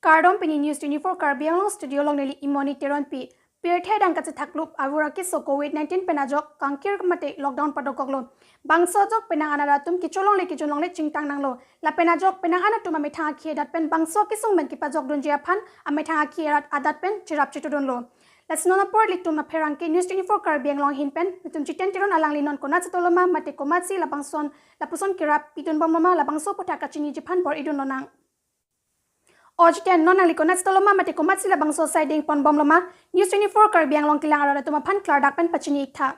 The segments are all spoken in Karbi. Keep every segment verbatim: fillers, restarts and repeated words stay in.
Kardom, pini News twenty-four Karbi Anglong studio along neli Imoni Teronpi. Pirthe adang kachethaklup avur akeso covid nineteen pen ajok kangkir mate lockdown padokoklo. Bangso ajok penang an arat atum kecholongle kejunlongle chingtang nanglo. Lapen ajok penang an atum amethang akhi adat pen bangso kesung pen kepajokdunji aphan amethang akhi arat adat pen cherap chetudunlo. Lasi non apor ilitum apherangke News twenty-four Karbi Anglong ahin pen nelitum Jiten Teron alangli non konat si toloma mate komatsi labangson lapuson kerap pidunbomloma, labangso aputhak kachiniji aphan bor-idun lonang. O Jiten, non nangli konat si toloma mate komatsi labangso asai dengponbomloma, News twenty-four Karbi Anglong kelang arat atum aphan klardak pen pachini iktha.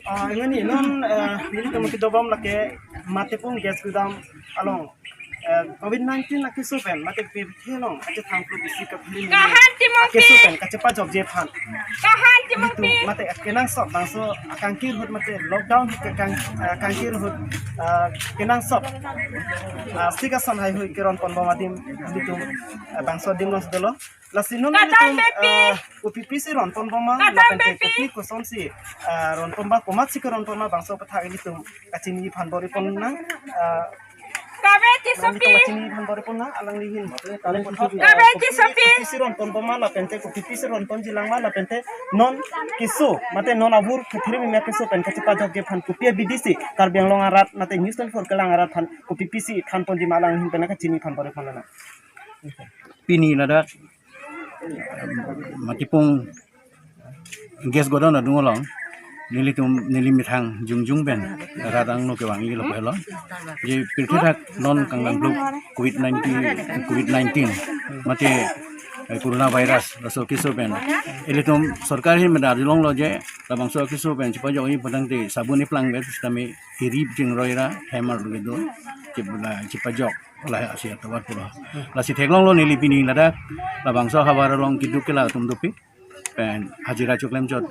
Ah, ingani non, eh, nelitum kedobom lake Matipung gas godam along, eh, covid nineteen akeso pen mate pirthe along kachethangklu isi kaphiring Kahan Timung akeso pi. Pen kachepajokji aphan. Kahan Timung pi. Nelitum mate kenangsot bangso akangkir ahut mate lockdown ahut kekang, eh, kangkir ahut, eh, kenangsot, eh, sik ason haihui keronponbom adim nelitum, eh, bangso adim along si dolo. Lasi non Katan nelitum, bepi. Eh, kopipi si ronponbom ma, Katan lapen ke bepi. Kopi kosonsi, eh, ronponbom, komatsi keronponbom bangso aputhak nelitum kachiniji aphan bor-ipon nang, eh, Kabe nelitum Tissopi. Kachiniji aphan bor-ipon nang, alangli ahin. Kabe Tissopi. Kopi si ronponbom ma, lapen ke kopipi si ronponji lang ma, lapen ke non keso mate non avur kethirim imi akeso pen kachepajokji aphan kopi abidi si Karbi Anglong arat mate News twenty-four kelang arat aphan kopipi si thanponji ma, alangli ahin pen kachiniji aphan bor-ipon nang. Pini ladak Matipung gas godam adung along nelitum, neli methang jongjong pen rat angno kevang-iklo pulo. Je pirthe athak non kangdangklu covid nineteen, covid nineteen mate, eh, coronavirus laso keso pen ilitum sorkar ahin meda arjulonglo je labangso keso pen chepajokji putangte sabun eplang vet sitame irip jingroi ra hem arlo kedo chepla chepajok lahai asi atovar pulo. Lasi theklonglo neli pini ladak labangso havar along keduk kelak atum dopik pen hajira choklemchot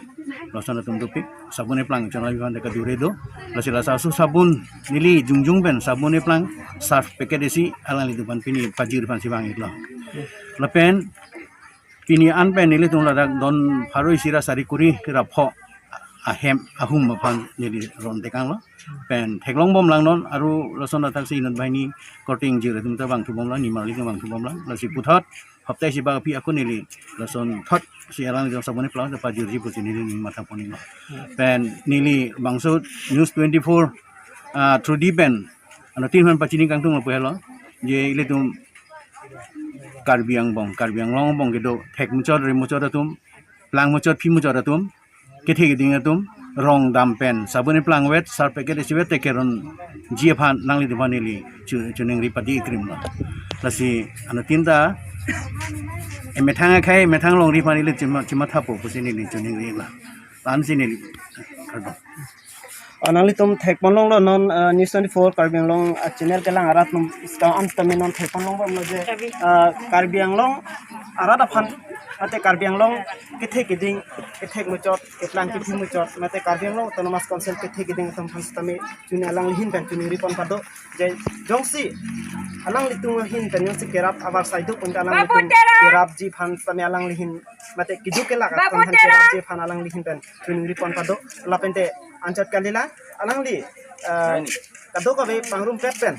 lason atum dopik, sabun eplang chonai bihon deka dure do. Lasi laso sabun neli jongjong pen sabun eplang surf packet isi alanglitum aphan pini pajir aphan si vang-iklo. Lapen pini an pen nelitum ladak don pharo isi ra sari kuri ra pho ahem ahum aphan neli rontekanglo. Pen theklongbom lang non, aru lason athak si inut banghini korte ingjir atum ta vangthubom lang, nimarli ta vangthubom lang. Lasi puthot hapta isi bak aphi ako neli lason thot si alang jong sabun eplang ta pajirji pusi neli ning matha poninglo. Pen neli bangso News twenty-four, ah, through di pen anuttin aphan pachini kangtung lapu helo je ilitum Karbi angbong, Karbi Anglong angbong kedo thek muchot, ri muchot atum, plang muchot, phi muchot atum kethe keding atum rong dam pen sabun eplang vet, surf packet isi vet te keronji aphan nanglitum aphan neli chu-, choningri padi ikrimlo. Lasi anuttin ta emethang akhei emethang longri aphan neli chima, chimathapo pusi neli choningrilo. Ansi neli kardom. Ah, nanglitum thekponlonglo non, ah, News twenty-four Karbi Anglong, ah, channel kelang arat atum iska an tame non thekponlongbomlo je, ah, Karbi Anglong arat aphan mate Karbi Anglong kethe keding, kethek muchot, keplang kephi muchot mate Karbi Anglong Autonomous Council kethe keding atum aphan sitame chuni alangli ahin pen choningri pon pado je jongsi alanglitum ahin pen jongsi kerap avarsai do pun alangli Babu ahin Tera. Kerapji aphan sitame alangli ahin mate keduk kelak Babu atum aphan Tera. Kerapji aphan alangli ahin pen choningri pon pado. Lapen te anchot kalilang alangli, eh, kadokave pangrumpet pen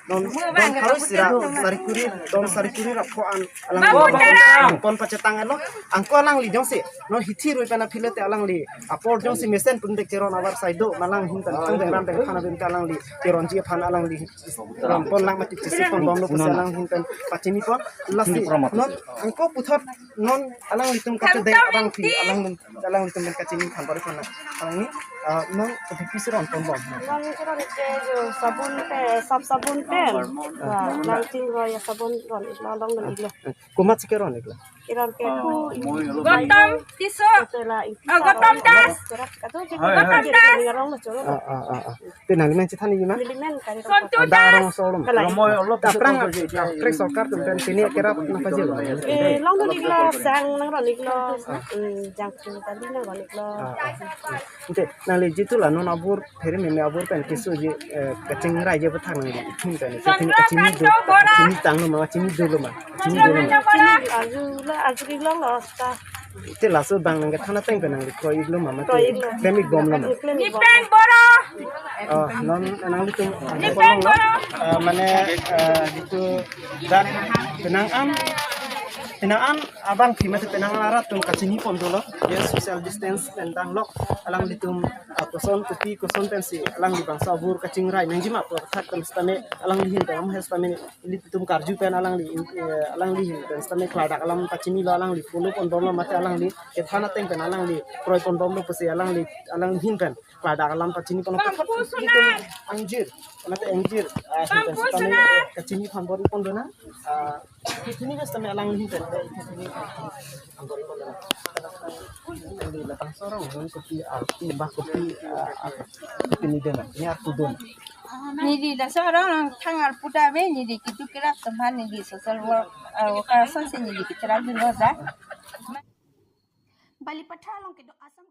non don pharo isi ra sari kuri, don sari kuri ra pho an alangli Babu Tera. Pon pachetang elo. Anke alangli jongsi non hithi rui pen aphi le te alangli apor jongsi mesen pun te keron avarsai do ma alangli ahin pen chong deng ram deng aphan abin te alangli keronji aphan alangli ronpon lang mati chisi ponbomlo pusi alangli ahin pen pachini pon. Lasi non anke puthot non alanglitum kachedeng abangpi alang alanglitum pen kachini aphan bor-ipon nang. Alangli, ah, non kopipi si ronponbom? Non keron ke jo sabun pe, sap sabun pen. Ah. Wah, lang jingroi asabun ron-iklo, longdun-iklo. Komatsi keron-iklo? Keron ke ku Gotom Tisso. Tela ing- Ah, Gotom Das. Kerak, katu je Hai, Gotom hai. Das. Ngarong lo choro. Ah, ah, ah, ah. Te nangli men chethan-ikji ma? Neli men Kari Sontu Rongkot. Da Das. Rong solom. Kalai. Romoi olo Da prang puso ap-, puso ap-, prek sorkar atum pen pini kerap nangpajir. Eh, longdun-iklo, sang nangron-iklo. Ah. Hmm, jangkhu tali nangron-iklo. Ah, ah. Ante, nangli jitu la non avur, phere meme avur pen kesoji, eh, kachingrai je aputhak nangli ahin pen. Kachini, kachini do, kachini tanglo ma, kachini dolo ma, kachini dolo ma. Chini arjulo, arju-iklonglo ta. Te laso abang nangkethan ateng pen nangli kroi-iklo ma, mate Kroi-iklo. Klem-ikbomlo ma. Klem-ikbom. Nipen Boro. Oh, non nanglitum Nipen Boro. Ah, mane, ah, jitu dak penang an Penang an abang phi mate penang an arat atum kachini pon dolo. Yes, social distance pen tang lok alanglitum, ah, koson kopi koson pensi alangli bangso abur kachingrai nangji ma pu thak pen sitame alangli ahin pen am he sitame ilitum karju pen alangli, eh, alangli ahin pen sitame klardak alam kachini lo, alangli follow pon bomlo mate alangli kethan ateng pen alangli kroi pon bomlo pusi alangli, alangli ahin pen klardak alam kachini pon. Bang, pusu na. Angjir, mate angjir, ah, ahin pen sitame kachini pon bor pon dona. Ah, kachini pen sitame alangli ahin pen kachini pon bor pon dona. Alangli labangso arong kopi, ah, kopi, bah kopi, ah, ah, kopi ni dona, ni aku dona. Neli laso arong thang arpu ta ave, neli kedo kerap teman, neli social work, ah, worker asonsi neli kecherap dun lo ja. Balipatha along kedo Assam